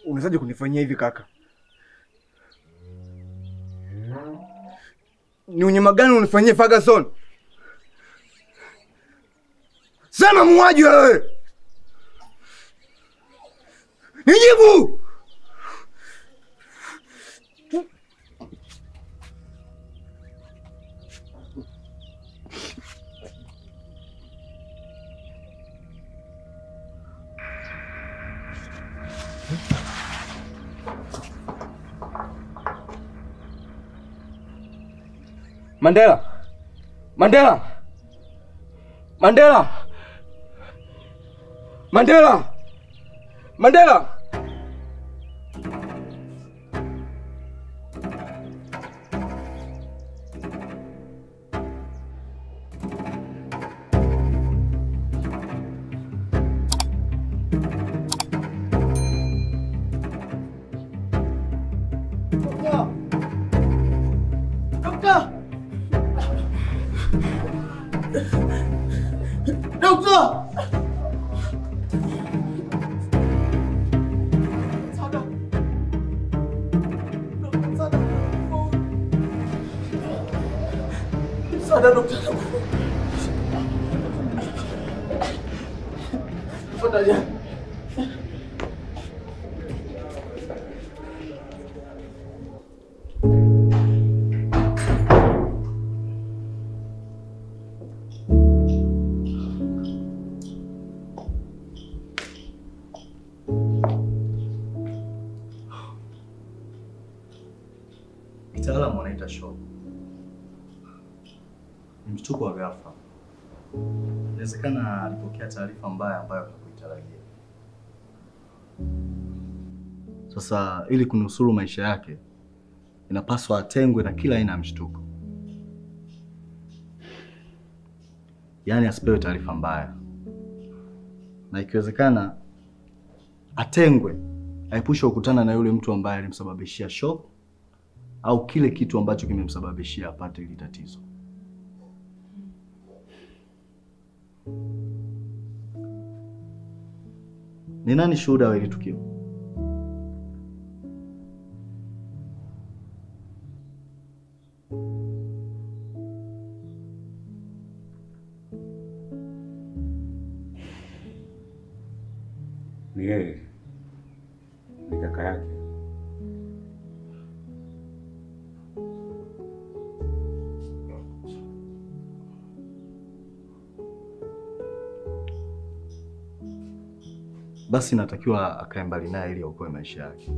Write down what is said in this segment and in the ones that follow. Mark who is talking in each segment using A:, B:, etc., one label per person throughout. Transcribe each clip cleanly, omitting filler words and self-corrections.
A: Unawezaje kunifanyia hivi kaka? Ni unyama gani unifanyia Ferguson? Sema muuaji wewe! Nijibu! Mandela! Mandela! Mandela! Mandela! Mandela!
B: Doktor! Msaada dokta. Tafadhali.
C: Kitaalamu wanaita shock. Ni mshtuko wa ghafla. Inawezekana alipokea taarifa mbaya ambayo hakuitarajia. Sasa ili kunusuru maisha yake, inapaswa atengwe na kila aina ya mshtuko. Yaani asipewe taarifa mbaya. Na ikiwezekana atengwe, aepushwe kukutana na yule mtu ambaye alimsababishia shock au kile kitu ambacho kimemsababishia apate hili tatizo. Ni nani shuhuda wa hili tukio?
D: Ni yeye. Ni kaka yake.
C: Basi natakiwa akae mbali naye ili aokoe maisha yake.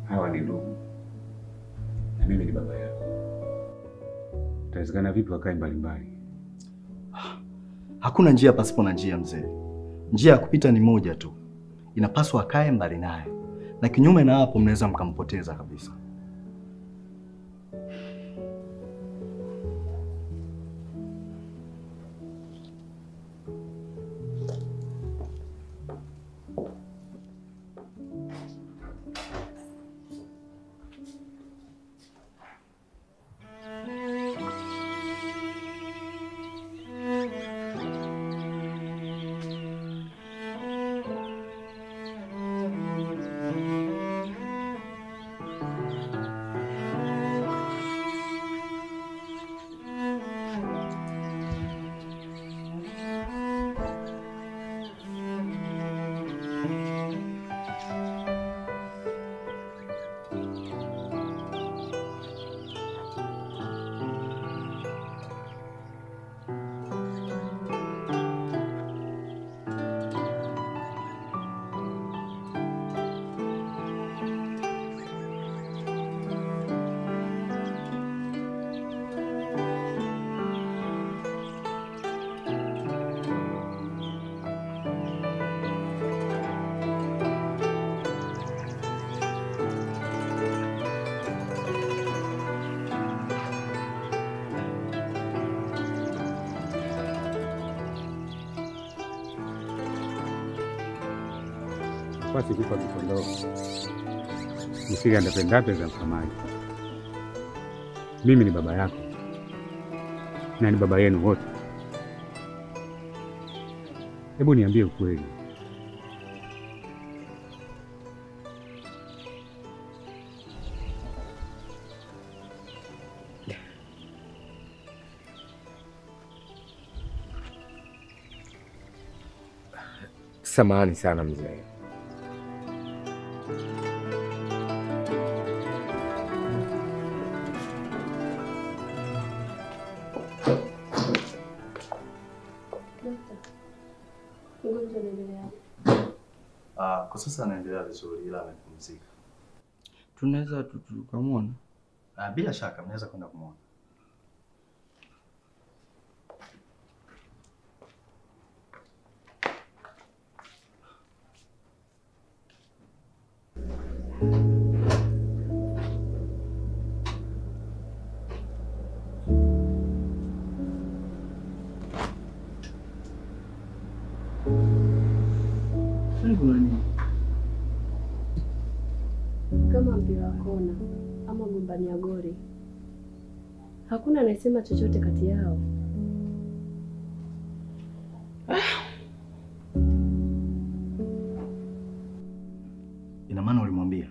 D: Hawa ni ndugu na mimi ni baba yao. Itawezekana vipi wakae mbali mbali?
C: Hakuna njia pasipo na njia mzee. Njia ya kupita ni moja tu. Inapaswa akae mbali naye. Na kinyume na hapo mnaweza mkampoteza kabisa.
D: Hapasi kufa kikondoo. Misiri ya ndape za msamaji. Mimi ni baba yako na ni baba yenu wote. Hebu niambie ukweli.
A: Samahani sana mzee.
E: Mgonjwa anaendelea?
C: Kwa sasa anaendelea vizuri ila amepumzika.
B: Tunaweza tukamwona?
C: Bila shaka mnaweza kwenda kumuona.
E: Kama mpira wa kona ama gombania gori, hakuna anayesema chochote kati yao.
C: Ina maana ulimwambia?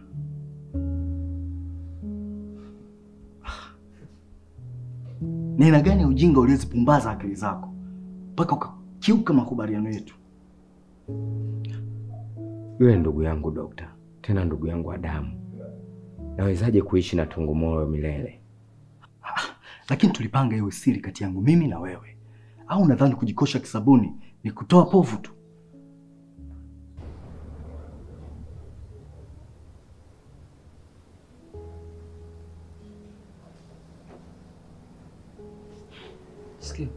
C: Ni aina gani ya ujinga uliozipumbaza akili zako mpaka ukakiuka makubaliano yetu?
A: Yule ndugu yangu dokta, tena ndugu yangu wa damu. Nawezaje kuishi na tungu moyo milele?
C: Lakini tulipanga iwe siri kati yangu mimi na wewe. Au unadhani kujikosha kisabuni ni kutoa povu tu?
B: Sikia.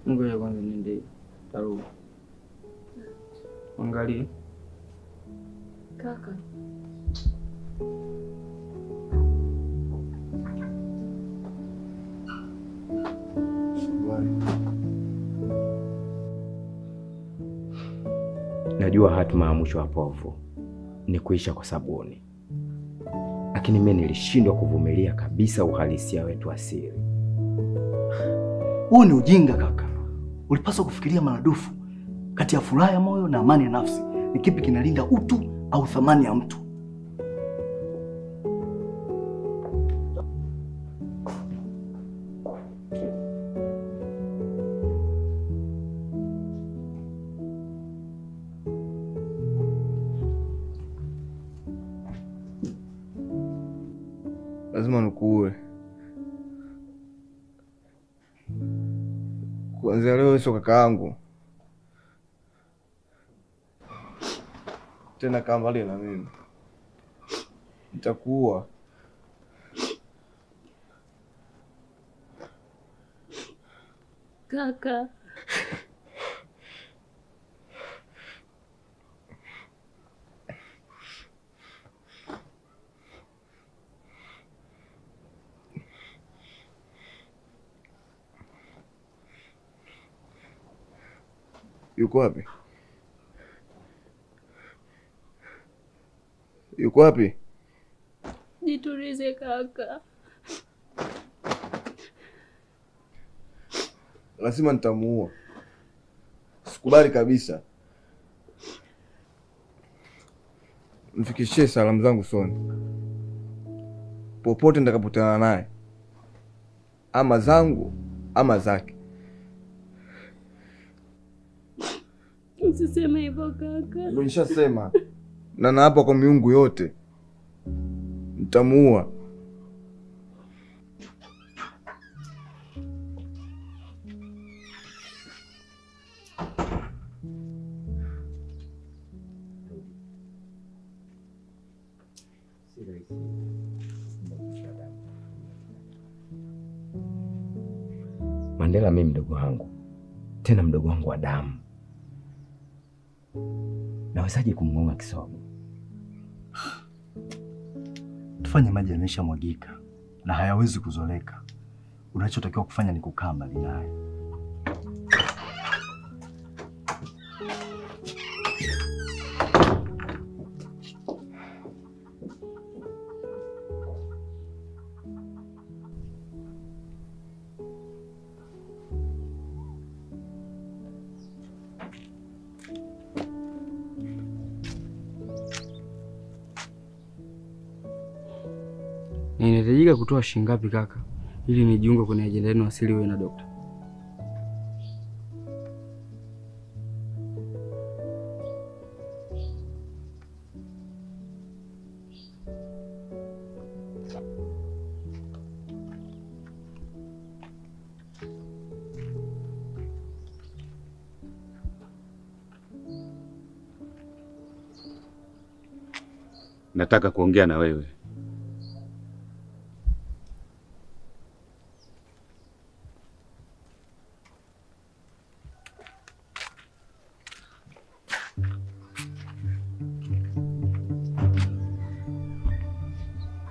B: Ngoja kwanza niende tarudi. Angalie.
E: Kaka.
A: Najua hatima ya mwisho wa povu ni kuisha kwa sabuni. Lakini mimi nilishindwa kuvumilia kabisa uhalisia wetu asili.
C: Huo ni ujinga kaka. Ulipaswa kufikiria maradufu kati ya furaha ya moyo na amani ya nafsi. Ni kipi kinalinda utu au thamani ya mtu?
F: Lazima nikuue. Kuanzia leo sio kaka yangu tena, kaa mbali na mimi. Nitakuua.
E: Kaka.
F: Yuko wapi? Yuko wapi?
E: Jitulize kaka.
F: Lazima nitamuua. Sikubali kabisa. Mfikishie salamu zangu Soni. Popote nitakapokutana naye, ama zangu ama zake.
E: Usiseme hivyo kaka.
F: Ndio nishasema. Na naapa kwa miungu yote nitamuua.
A: Mandela mimi mdogo wangu, tena mdogo wangu wa damu. Nawezaje kumngonga kisogo?
C: Tufanye maji yameshamwagika na hayawezi kuzoleka. Unachotakiwa kufanya ni kukaa mbali naye.
B: Na inahitajika kutoa shilingi ngapi kaka ili nijiunge kwenye ajenda yenu asili wewe na dokta?
D: Nataka kuongea na wewe.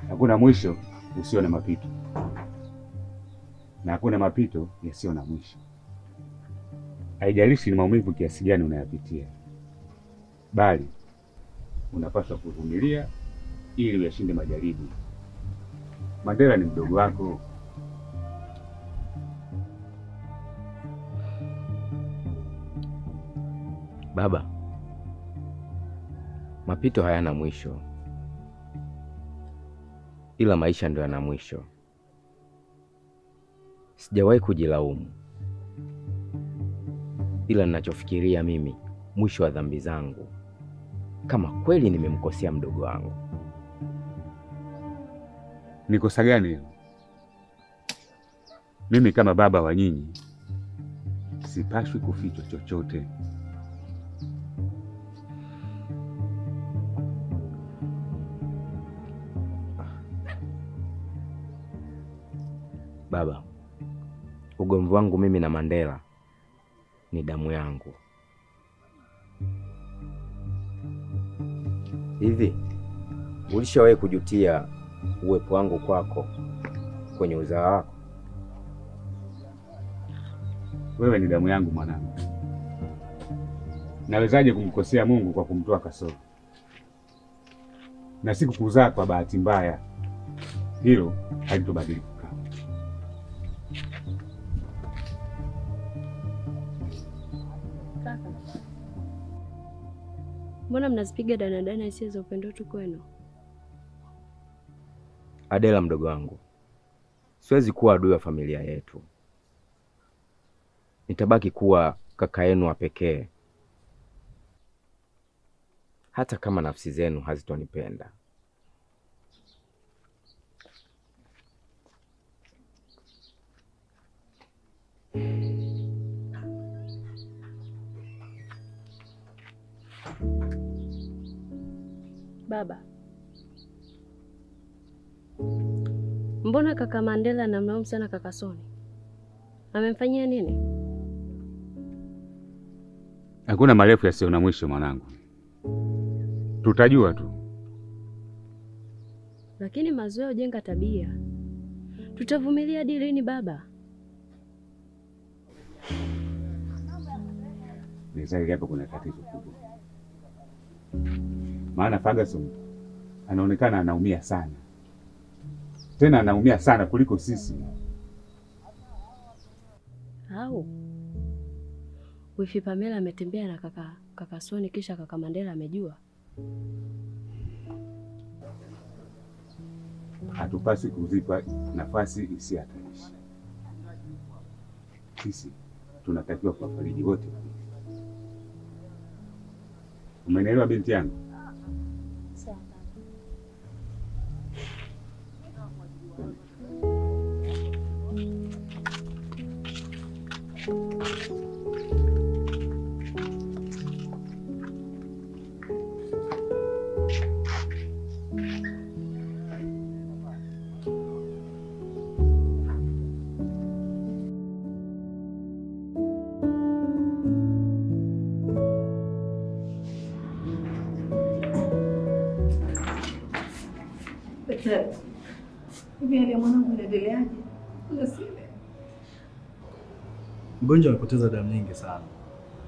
D: Hakuna mwisho usio na mapito, na hakuna mapito yasiyo na mwisho. Haijalishi ni maumivu kiasi gani unayapitia, bali unapaswa kuvumilia ili uyashinde majaribu. Mandela ni mdogo wako.
A: Baba, mapito hayana mwisho, ila maisha ndio yana mwisho. Sijawahi kujilaumu, ila ninachofikiria mimi, mwisho wa dhambi zangu, kama kweli nimemkosea mdogo wangu.
D: Ni kosa gani hilo? Mimi kama baba wa nyinyi sipaswi kufichwa chochote.
A: Baba, ugomvi wangu mimi na Mandela ni damu yangu. Hivi ulishawahi kujutia uwepo wangu kwako kwenye uzao wako?
D: Wewe ni damu yangu mwanangu. Nawezaje kumkosea Mungu kwa kumtoa kasoro? Na sikukuzaa kwa bahati mbaya. Hilo halitobadilika.
E: Kaka, mbona mnazipiga danadana hisia za upendo tu kwenu?
A: Adela mdogo wangu, siwezi kuwa adui wa familia yetu. Nitabaki kuwa kaka yenu wa pekee, hata kama nafsi zenu hazitonipenda.
E: Baba, mbona kaka Mandela anamlaumu sana kaka Soni? Amemfanyia nini?
D: Hakuna marefu yasiyo na mwisho mwanangu. Tutajua tu.
E: Lakini mazoea hujenga tabia. Tutavumilia hadi lini baba?
D: Ni zaidi hapo kuna tatizo kubwa. Maana Ferguson anaonekana anaumia sana. Tena anaumia sana kuliko sisi.
E: Au wifi Pamela ametembea na kaka Soni kisha kaka Mandela amejua.
D: Hatupaswi kuzipa nafasi isiyohatarishi. Sisi tunatakiwa kuwafariji wote. Umenielewa binti yangu?
E: Sawa.
G: Hivi hali ya mwanangu inaendeleaje?
C: Mgonjwa amepoteza damu nyingi sana,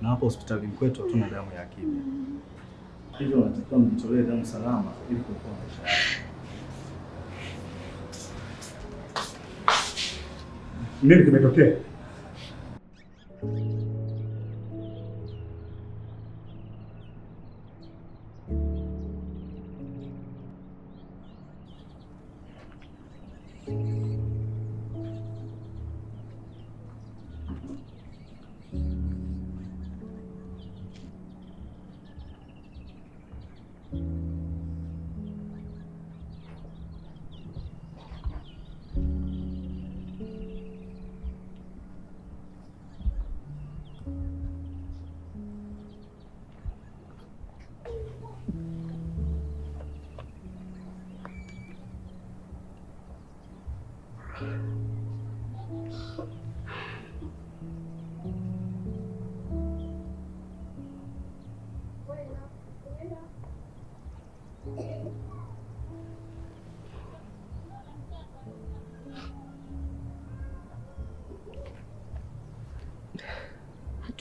C: na hapa hospitalini kwetu hatuna damu ya akiba. Hivyo unatakiwa mjitolee damu salama ili kuokoa maisha yake.
D: Nini kimetokea?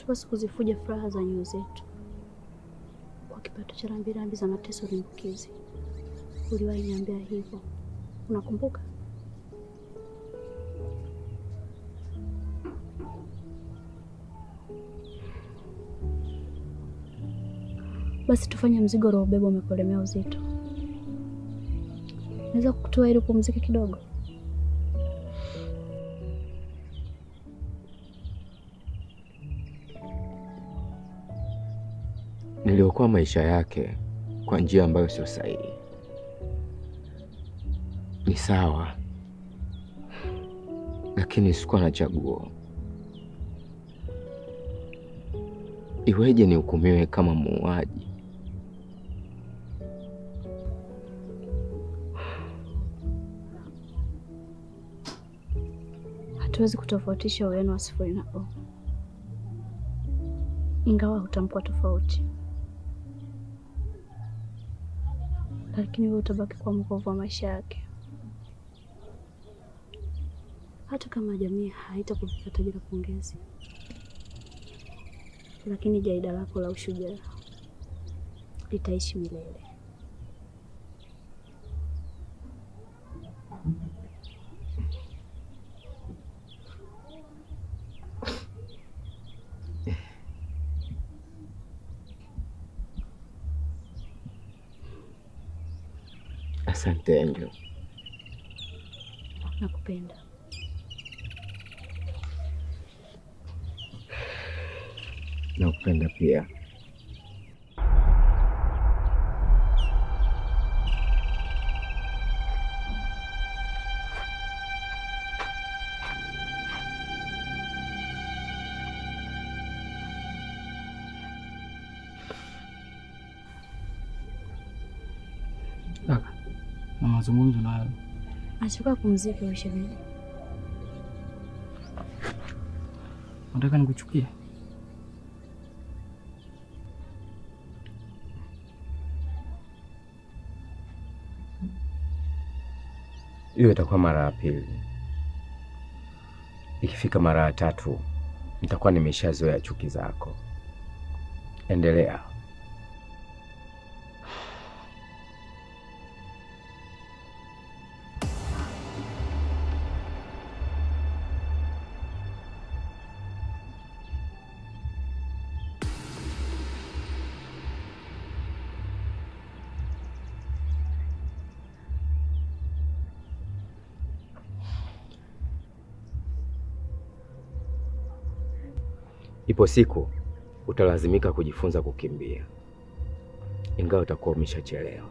E: Hatupaswi kuzifuja furaha za nyoyo zetu kwa kipato cha rambirambi za mateso limbukizi. Uliwahi niambia hivyo, unakumbuka? Basi tufanye mzigo uliobeba umekulemea uzito. Naweza kukutoa ili upumzike kidogo?
A: Niliokoa maisha yake kwa njia ambayo sio sahihi. Ni sawa, lakini sikuwa na chaguo. Iweje nihukumiwe kama muuaji?
E: Hatuwezi kutofautisha uwiano wa 0 na O, ingawa hutamkwa tofauti, lakini wewe utabaki kuwa mwokovu wa maisha yake. Hata kama jamii haitakuvika taji la pongezi, lakini jarida lako la ushujaa litaishi milele.
A: Asante Angel.
E: Nakupenda.
A: Nakupenda pia.
B: Kaka, na mazungumzo nayo.
E: Achoka pumzike wewe shemeji.
B: Nataka nikuchukie.
A: Hiyo itakuwa mara ya pili. Ikifika mara ya tatu nitakuwa nimeshazoea chuki zako. Endelea. Ipo siku utalazimika kujifunza kukimbia, ingawa utakuwa umeshachelewa.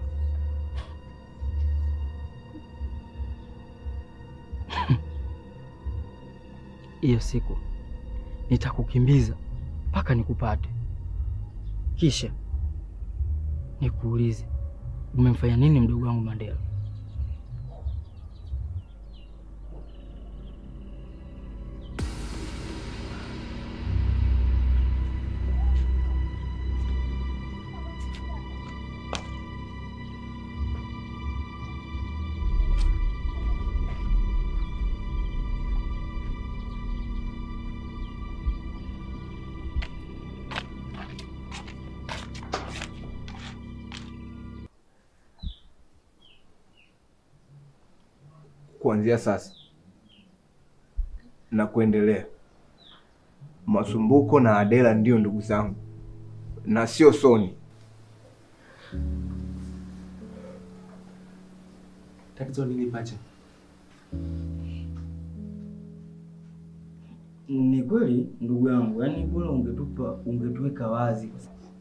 B: Hiyo siku nitakukimbiza mpaka nikupate, kisha nikuulize umemfanya nini mdogo wangu Mandela.
F: Kuanzia sasa na kuendelea, Masumbuko na Adela ndio ndugu zangu na sio Soni.
H: Tatizo nini pacha?
B: Ni kweli ndugu yangu, yani bora ungetuweka wazi,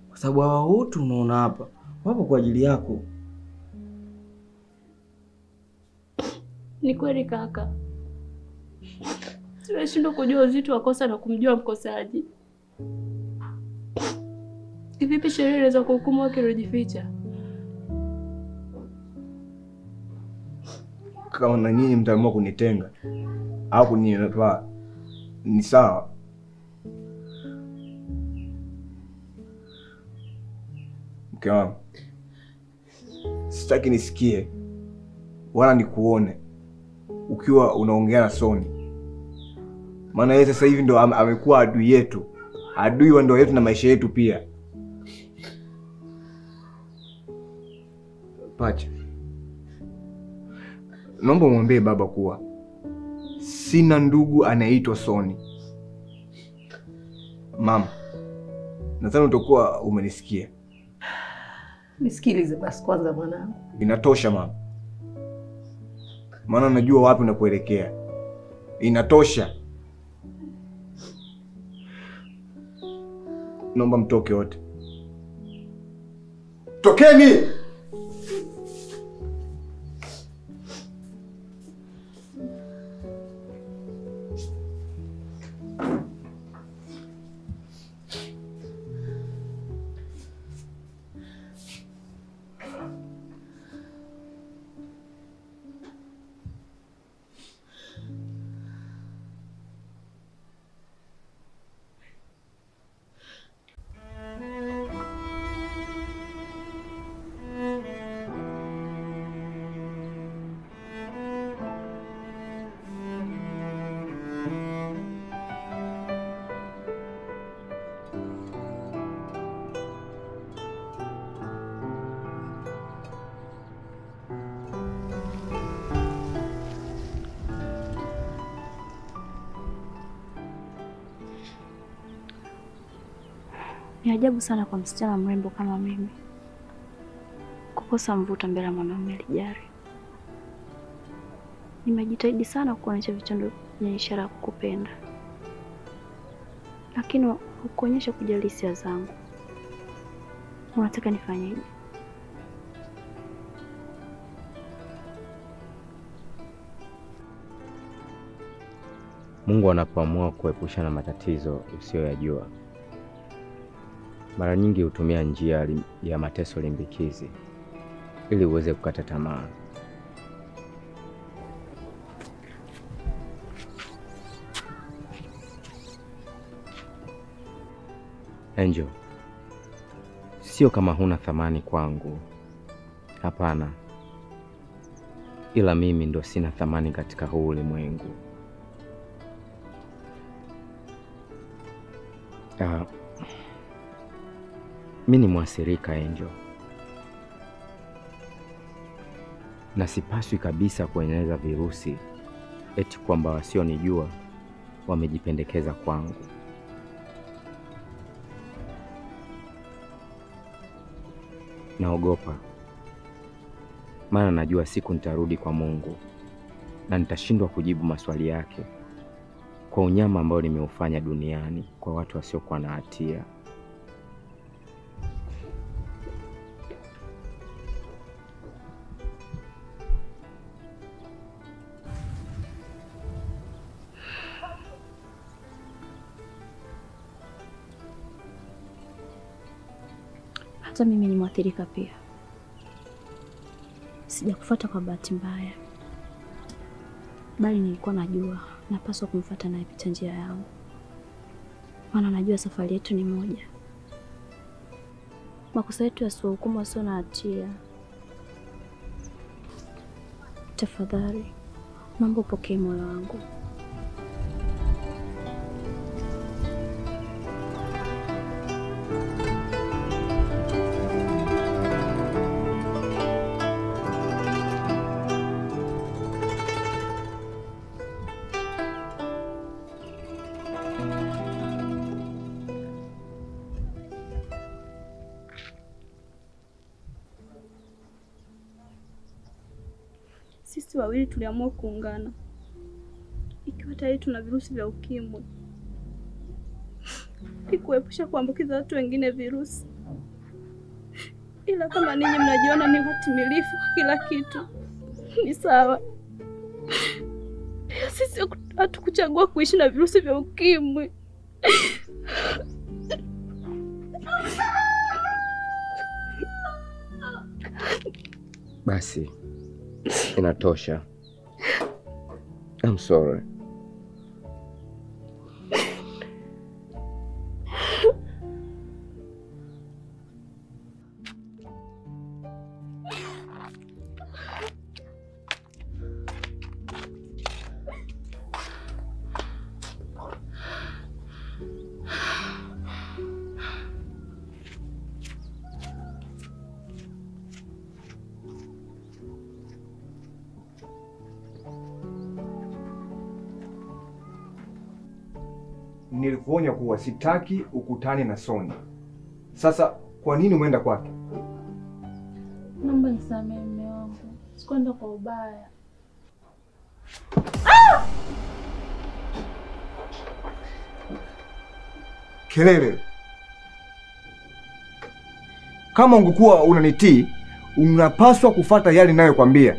B: kwa sababu hawa wote unaona hapa wapo kwa ajili yako.
E: Ni kweli kaka, tunashindwa kujua uzito wa kosa na kumjua mkosaji. Kivipi sheria inaweza kuhukumu wake waliojificha?
F: Kama na nyinyi mtaamua kunitenga au kuninyanyapaa ni sawa. Mke wangu, sitaki nisikie wala nikuone ukiwa unaongea na Soni. Maana yeye sasa hivi ndo amekuwa adui yetu. Adui wa ndoa yetu na maisha yetu pia. Pacha, naomba umwambie baba kuwa sina ndugu anaitwa Soni. Mama, nadhani utakuwa umenisikia.
G: Nisikilize basi kwanza mwanangu.
F: Inatosha mama. Maana najua wapi unapoelekea. Inatosha. Naomba mtoke wote. Tokeni!
E: Ni ajabu sana kwa msichana mrembo kama mimi kukosa mvuto mbele ya mwanamume alijari. Nimejitahidi sana kuonyesha vitendo vya ishara ya kukupenda, lakini hukuonyesha kujali hisia zangu. Unataka nifanyeje?
A: Mungu anapoamua kuepusha na matatizo usiyoyajua, mara nyingi hutumia njia ya mateso limbikizi ili uweze kukata tamaa. Angel, sio kama huna thamani kwangu. Hapana. Ila mimi ndo sina thamani katika huu ulimwengu. Mimi ni mwathirika, Angel, na sipaswi kabisa kueneza virusi eti kwamba wasionijua wamejipendekeza kwangu. Naogopa, maana najua siku nitarudi kwa Mungu na nitashindwa kujibu maswali yake kwa unyama ambao nimeufanya duniani kwa watu wasiokuwa na hatia.
E: Hata mimi ni mwathirika pia. Sijakufuata kwa bahati mbaya, bali nilikuwa najua napaswa kumfuata naye pita njia yangu, maana najua safari yetu ni moja. Makosa yetu yasiwahukumu wasio na hatia. Tafadhali naomba upokee moyo wangu.
I: Sisi wawili tuliamua kuungana ikiwa tayari tuna virusi vya ukimwi, ili kuepusha kuambukiza watu wengine virusi. Ila kama ninyi mnajiona ni watimilifu kwa kila kitu, ni sawa. Sisi hatukuchagua kuishi na virusi vya ukimwi.
A: Basi inatosha. I'm sorry.
F: Nilikuonya kuwa sitaki ukutane na Sonia. Sasa kwa nini umeenda kwake?
J: Naomba nisamehe mume wangu. Sikuenda kwa ubaya.
F: Kelele. Kama ungekuwa unanitii, unapaswa kufuata yale ninayokuambia.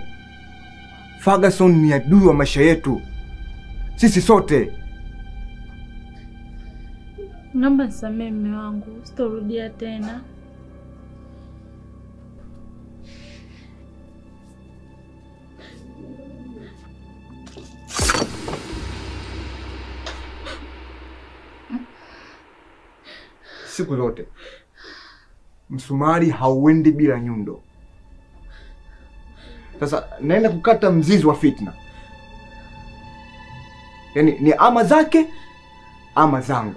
F: Ferguson ni adui wa maisha yetu. Sisi sote.
J: Naomba nisamehe mume wangu, sitorudia tena.
F: Siku zote msumari hauendi bila nyundo. Sasa naenda kukata mzizi wa fitna. Yaani ni ama zake ama zangu.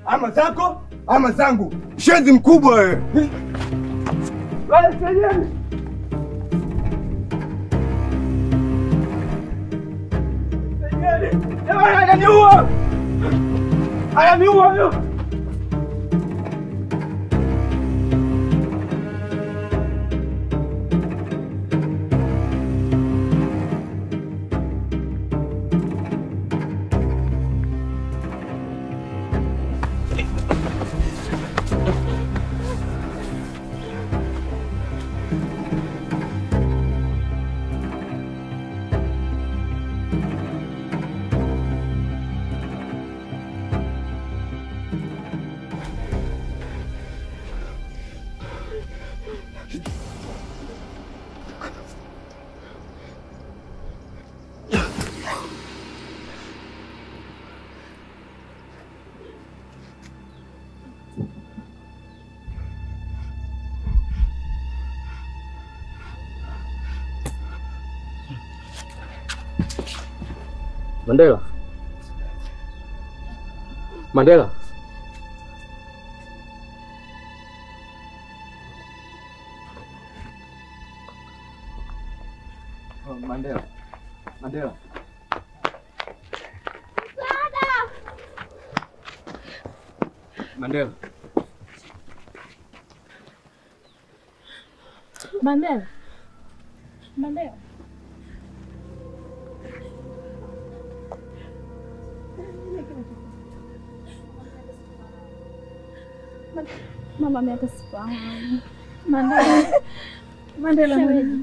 F: Ama zako ama zangu. Shenzi mkubwa wewe. Wewe ananiua. Ananiua huyo.
H: Mandela. Mandela.
C: Oh, Mandela. Mandela. Mandela.
J: Mandela. Mandela.
I: Mama mimi hata sifahamu.
J: Mandela. Mandela mwenyewe.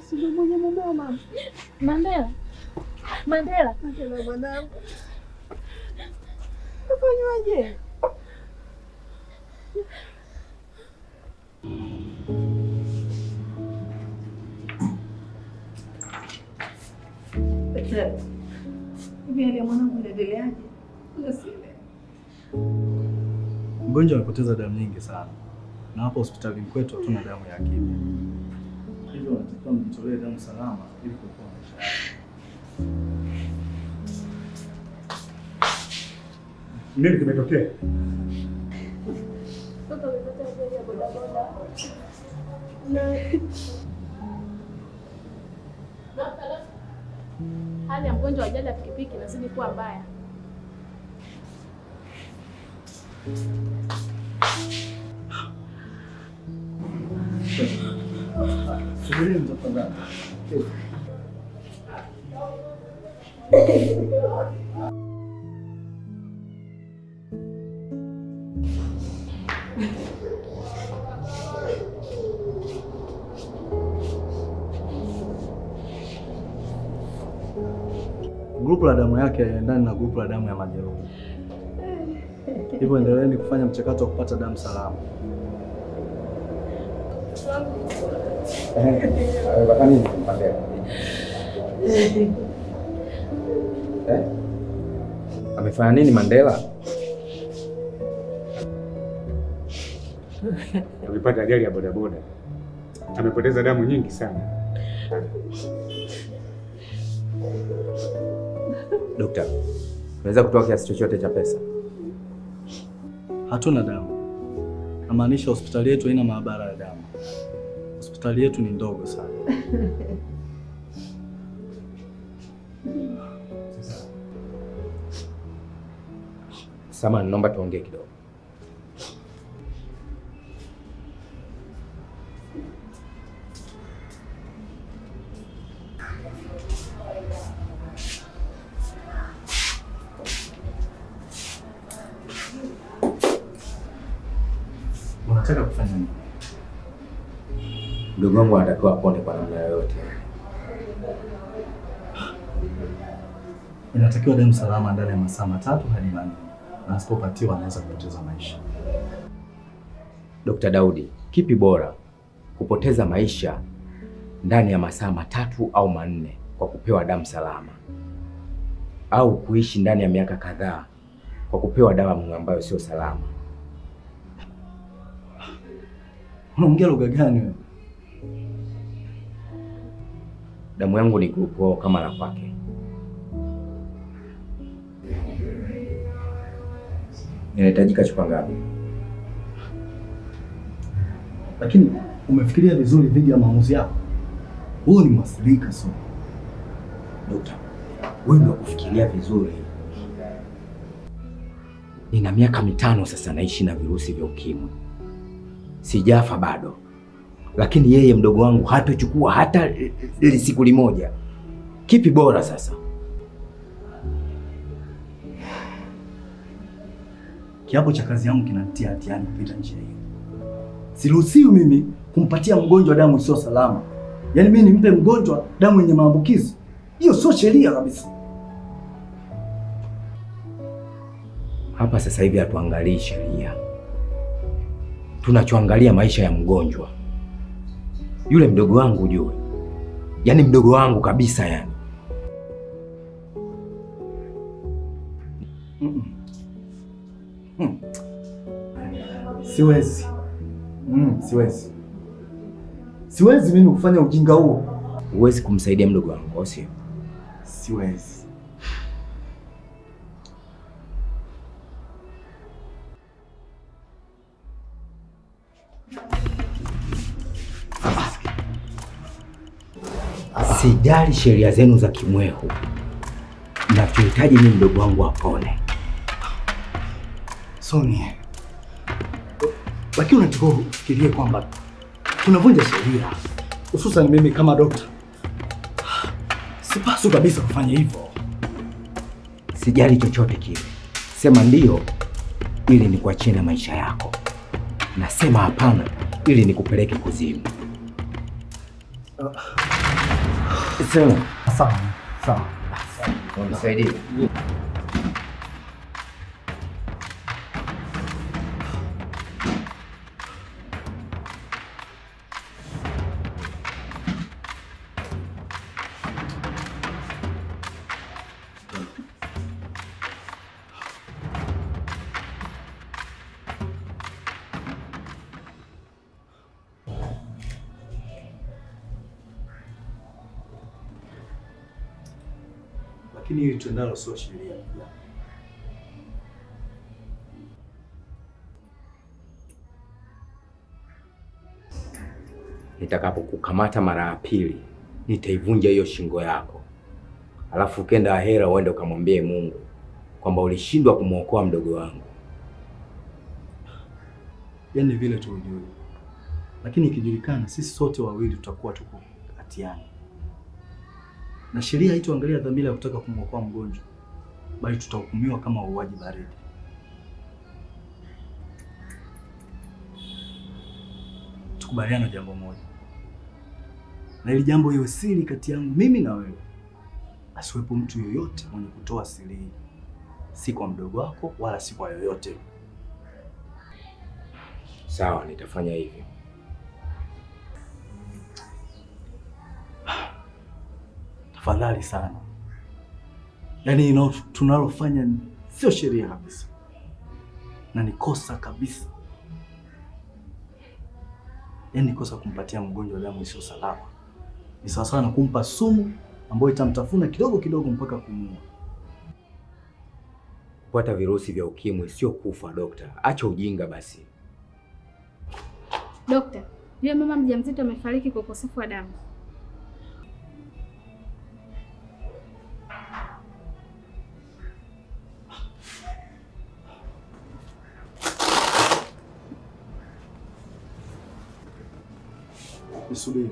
I: Sio mwenye mumeo mama.
J: Mandela. Mandela.
G: Mandela mwanangu. Ufanywaje? Hivi hali ya mwanangu inaendeleaje?
C: Mgonjwa amepoteza damu nyingi sana. Na hapa hospitalini kwetu hatuna damu ya akiba. Hivyo unatakiwa mjitolee damu salama ili kuokoa maisha yake.
D: Nini kimetokea?
I: Mtoto amepata ajali ya bodaboda.
J: Hali ya mgonjwa wa ajali ya pikipiki inazidi kuwa mbaya.
C: Subirini tafadhali. Grupu la damu yake haiendani na grupu la damu ya majeruhi. Hivyo endeleeni kufanya mchakato wa kupata damu salama.
A: Amepata nini Mandela? Amefanya nini Mandela?
D: Amepata ajali ya bodaboda. Amepoteza damu nyingi sana.
A: Dokta, unaweza kutoa kiasi chochote cha pesa?
C: Hatuna damu. Namaanisha hospitali yetu haina maabara ya damu. Hospitali yetu ni ndogo sana.
A: Samahani, naomba tuongee kidogo.
C: Unataka kufanya nini?
A: Mdogo wangu anatakiwa apone kwa namna yoyote.
C: Inatakiwa damu salama ndani ya masaa 3 hadi 4. Na asipopatiwa anaweza kupoteza maisha.
A: Dr. Daudi, kipi bora? Kupoteza maisha ndani ya masaa 3 au 4 kwa kupewa damu salama, au kuishi ndani ya miaka kadhaa kwa kupewa dawa ambayo sio salama?
C: Unaongea lugha gani wewe?
A: Damu yangu ni group O kama la kwake. Inahitajika chupa ngapi?
C: Lakini umefikiria vizuri dhidi ya maamuzi yako? Wewe ni mwathirika sio?
A: Dokta, wewe ndio kufikiria vizuri. Nina miaka 5 sasa naishi na virusi vya ukimwi. Sijafa bado. Lakini yeye mdogo wangu hatochukua hata ili siku limoja. Kipi bora sasa?
C: Kiapo cha kazi yangu kinanitia hatiani kupita njia hiyo. Siruhusiwi mimi kumpatia mgonjwa damu isiyo salama. Yaani mimi nimpe mgonjwa damu yenye maambukizi? Hiyo sio sheria kabisa.
A: Hapa sasa hivi hatuangalii sheria. Tunachoangalia maisha ya mgonjwa. Yule mdogo wangu ujue. Yaani mdogo wangu kabisa yani.
C: Siwezi. Siwezi. Siwezi mimi kufanya ujinga huo.
A: Huwezi kumsaidia mdogo wangu, au sio?
C: Siwezi.
A: Sijali sheria zenu za kimwehu. Nachohitaji mimi mdogo wangu apone.
C: Sonia, lakini unatakiwa ufikirie kwamba tunavunja sheria. Hususan mimi kama dokta. Sipaswi kabisa kufanya hivyo.
A: Sijali chochote kile. Sema ndio ili nikuachie na maisha yako. Nasema hapana ili nikupeleke kuzimu. Sema.
C: Sawa, sawa.
A: Unisaidie.
C: Lakini hili tuendalo sio sheria.
A: Nitakapokukamata mara ya pili, nitaivunja hiyo shingo yako. Alafu ukenda ahera uende ukamwambie Mungu kwamba ulishindwa kumuokoa mdogo wangu.
C: Yaani vile tu ujue. Lakini ikijulikana sisi sote wawili tutakuwa tuko hatiani. Na sheria haituangalia dhamira ya kutaka kumuokoa mgonjwa, bali tutahukumiwa kama wauaji baridi. Tukubaliane jambo moja. Na ili jambo iwe siri kati yangu mimi na wewe. Asiwepo mtu yoyote mwenye kutoa siri hii. Si kwa mdogo wako wala si kwa yoyote.
A: Sawa, nitafanya hivyo.
C: Tafadhali sana. Yaani tunalofanya sio sheria kabisa. Na ni kosa kabisa. Yaani kosa kumpatia mgonjwa damu isiyo salama. Ni sawa sawa na kumpa sumu ambayo itamtafuna kidogo kidogo mpaka kumuua.
A: Kupata virusi vya ukimwi sio kufa, dokta. Acha ujinga basi.
J: Dokta, yule mama mjamzito amefariki kwa ukosefu wa damu.
C: Nisubiri.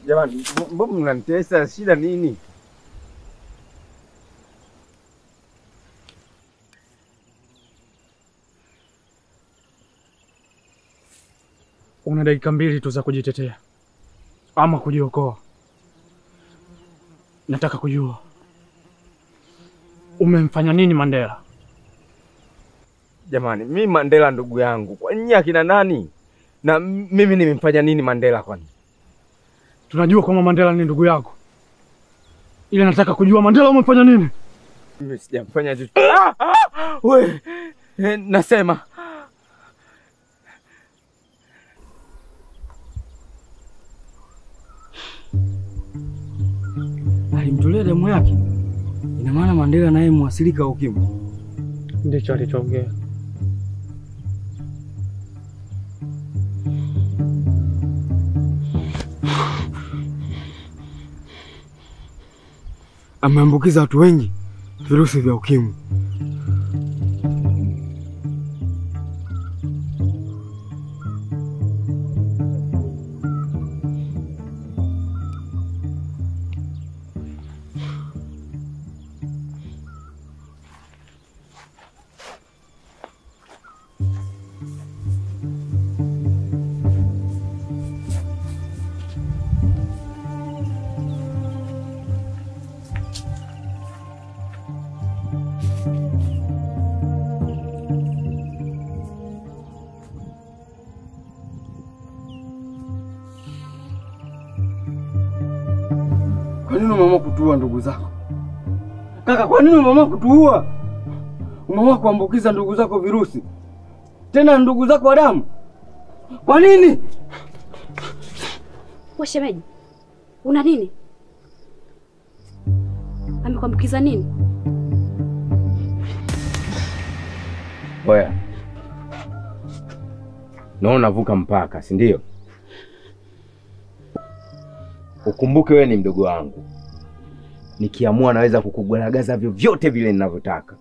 F: Jamani, mbona mnanitesa? Shida nini?
K: Una dakika 2 tu za kujitetea ama kujiokoa. Nataka kujua umemfanya nini Mandela?
F: Jamani, mimi Mandela ndugu yangu, kwa nini akina nani? Na mimi nimemfanya nini Mandela kwani?
K: Tunajua kwamba Mandela ni ndugu yako. Ila nataka kujua Mandela umemfanya nini?
F: Mimi sijamfanya chochote. We, nasema
B: alimtolea damu yake. Ina maana Mandela naye muasilika wa ukimwi.
K: Ndicho alichoongea.
F: Ameambukiza watu wengi virusi vya ukimwi. Kwa nini umeamua kutuua ndugu zako? Kaka, kwa nini umeamua kutuua? Umeamua kuambukiza ndugu zako virusi. Tena ndugu zako wa damu. Kwa nini?
E: Wewe shemeji, una nini? Amekuambukiza nini?
A: Oya. Naona unavuka mpaka, si ndio? Ukumbuke wewe ni mdogo wangu. Nikiamua naweza kukugaragaza vyovyote vile ninavyotaka.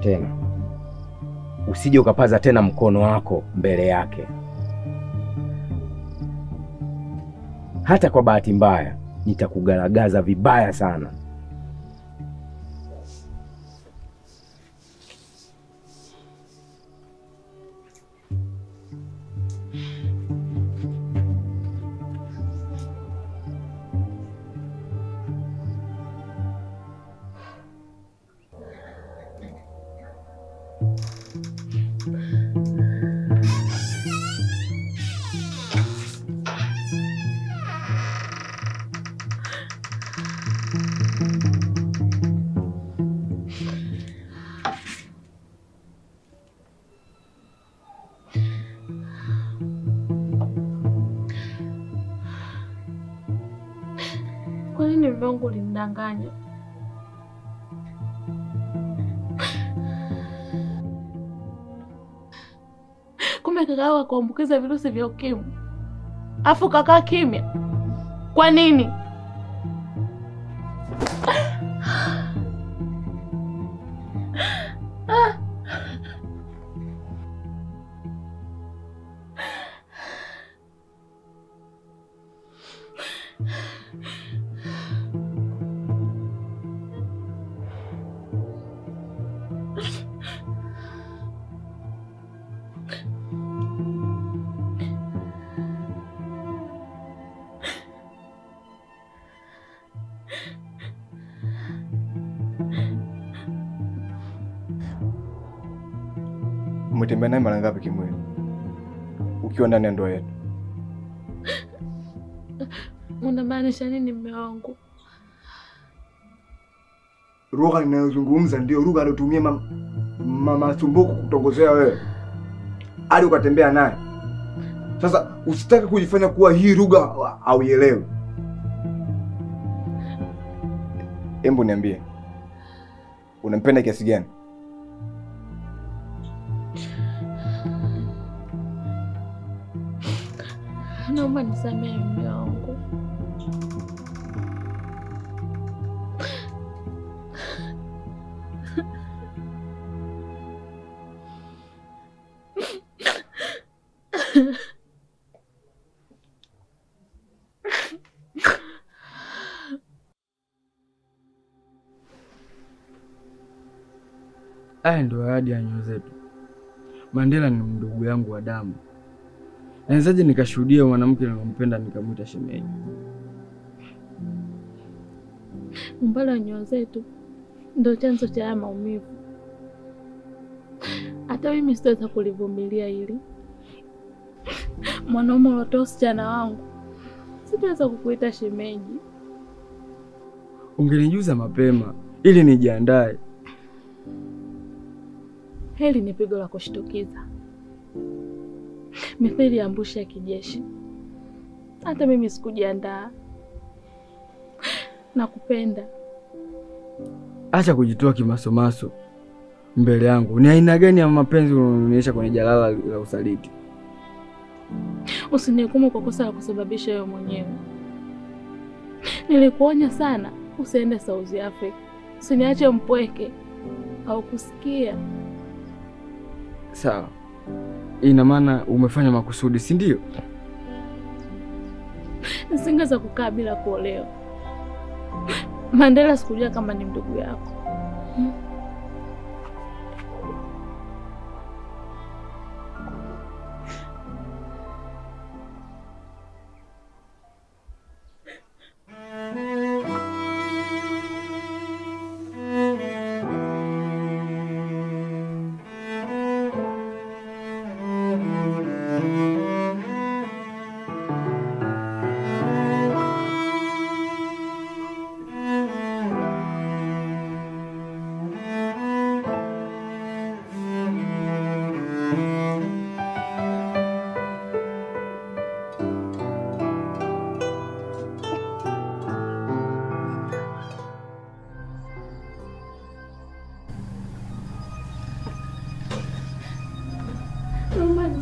A: Tena usije ukapaza tena mkono wako mbele yake. Hata kwa bahati mbaya nitakugaragaza vibaya sana.
J: Kwa nini mume wangu ulimdanganya? Kumbe kaka yako akaambukiza virusi vya ukimwi. Afu kakaa kimya. Kwa nini?
L: Umetembea naye mara ngapi kimwili ukiwa ndani ya ndoa yetu?
J: Unamaanisha nini mume wangu?
L: Lugha ninayozungumza ndio lugha aliyotumia mama Sumbuku kutongozea wewe hadi ukatembea naye. Sasa usitake kujifanya kuwa hii lugha hauielewi. Embu niambie, unampenda kiasi gani?
J: Naomba nisamehe mume wangu.
B: Haya ndio ahadi ya nyoyo zetu. Mandela ni ndugu yangu wa damu. Nawezaje nikashuhudia mwanamke niliyompenda nikamwita shemeji?
J: Umbali wa nyoyo zetu ndio chanzo cha haya maumivu. Hata mimi sitaweza kulivumilia hili. Mwanaume uliotoa usichana wangu, sitaweza kukuita shemeji.
B: Ungenijuza mapema ili nijiandae.
J: Hili ni pigo la kushtukiza, mithili ya ambushi ya kijeshi. Hata mimi sikujiandaa. Nakupenda.
B: Acha kujitoa kimasomaso mbele yangu. Ni aina gani ya mapenzi unaonyesha kwenye jalala la usaliti?
J: Usinihukumu kwa kosa la kusababisha wewe mwenyewe. Nilikuonya sana usiende South Africa. Usiniache mpweke au kusikia.
B: Sawa. Ina maana umefanya makusudi, si ndio?
J: Nisingeweza kukaa bila kuolewa. Mandela sikujua kama ni ndugu yako.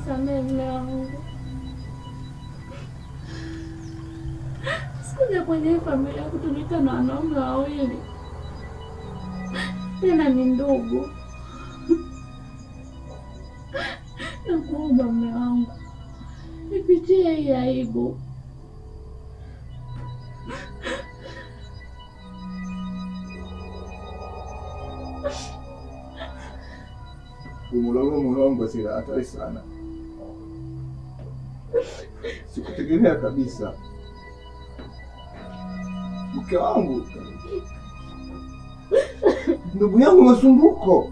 J: Nisamehe mume wangu. Sikuja kwenye familia kutumika na wanaume wawili. Tena ni ndugu. Nakuomba mume wangu, nipitie hii aibu.
L: Umulalo mulongo sila hatari sana. Sikutegemea kabisa. Mke wangu, ndugu yangu Masumbuko.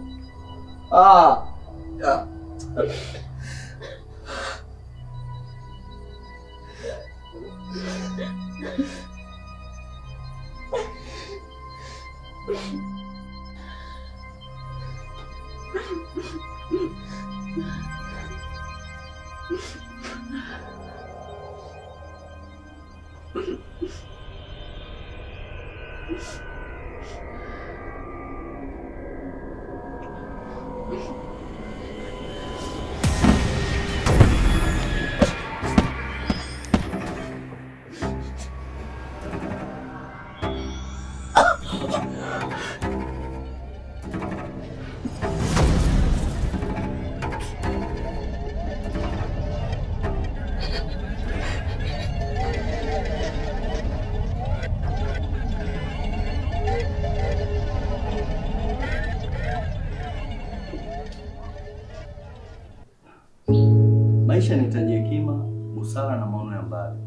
C: Maisha yanahitaji hekima, busara na maono ya mbali.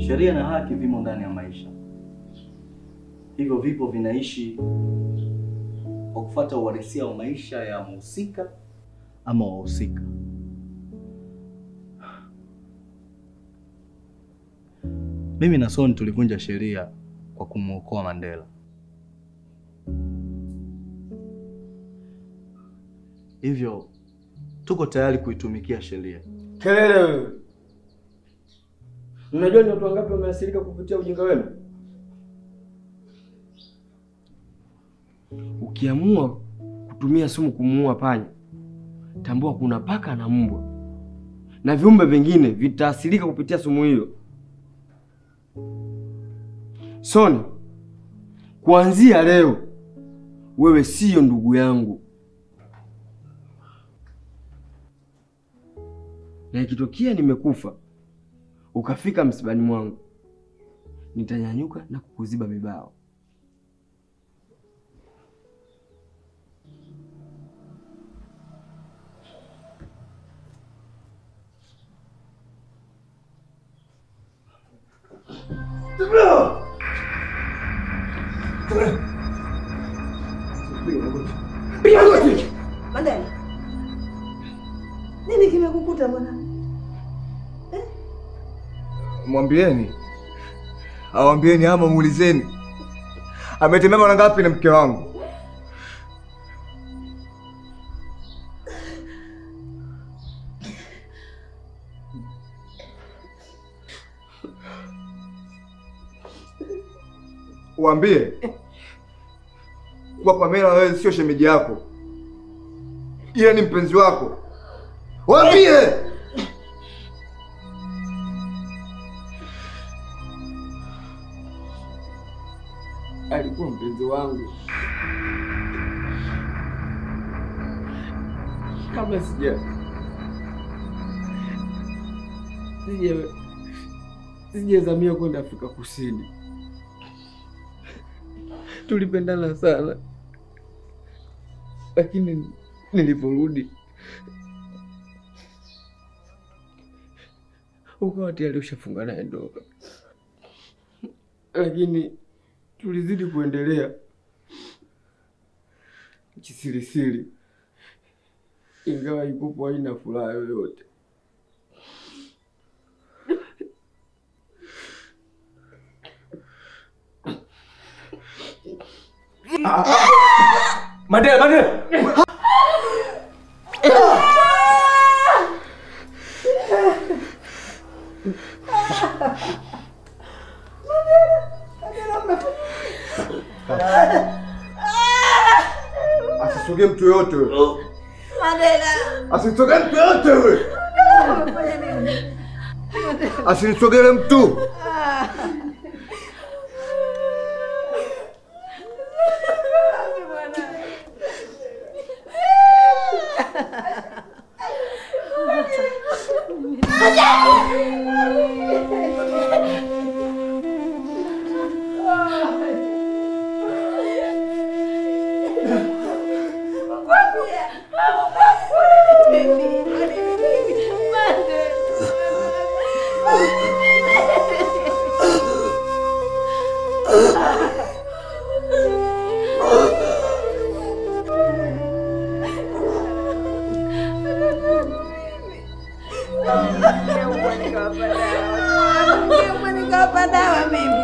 C: Sheria na haki vimo ndani ya maisha. Hivyo vipo vinaishi kwa kufuata uhalisia wa maisha ya mhusika ama wahusika. Mimi na Soni tulivunja sheria kwa kumuokoa Mandela. Hivyo tuko tayari kuitumikia sheria.
F: Kelele wewe. Unajua ni watu wangapi wameathirika kupitia ujinga wenu? Ukiamua kutumia sumu kumuua panya, tambua kuna paka na mbwa na viumbe vingine vitaathirika kupitia sumu hiyo. Soni, kuanzia leo wewe sio ndugu yangu. Na ikitokea nimekufa ukafika msibani mwangu, nitanyanyuka na kukuziba mibao.
G: Mandela, nini kimekukuta mwanangu?
L: Mwambieni, awambieni ama muulizeni, ametembea mara ngapi na mke wangu? Waambie kuwa Pamela wewe sio shemeji yako, ila ni mpenzi wako. Waambie!
F: Alikuwa mpenzi wangu kabla sijazamia kwenda Afrika Kusini. Tulipendana sana, lakini niliporudi ukawa tayari ushafunga naye ndoa. Lakini tulizidi kuendelea kisirisiri, ingawa ikupo haina furaha yoyote.
L: Mandela, Mandela! Asisogee mtu yoyote.
G: Mandela.
L: Asinisogelee mtu yote yule. Asinisogelee mtu.
G: Mimi.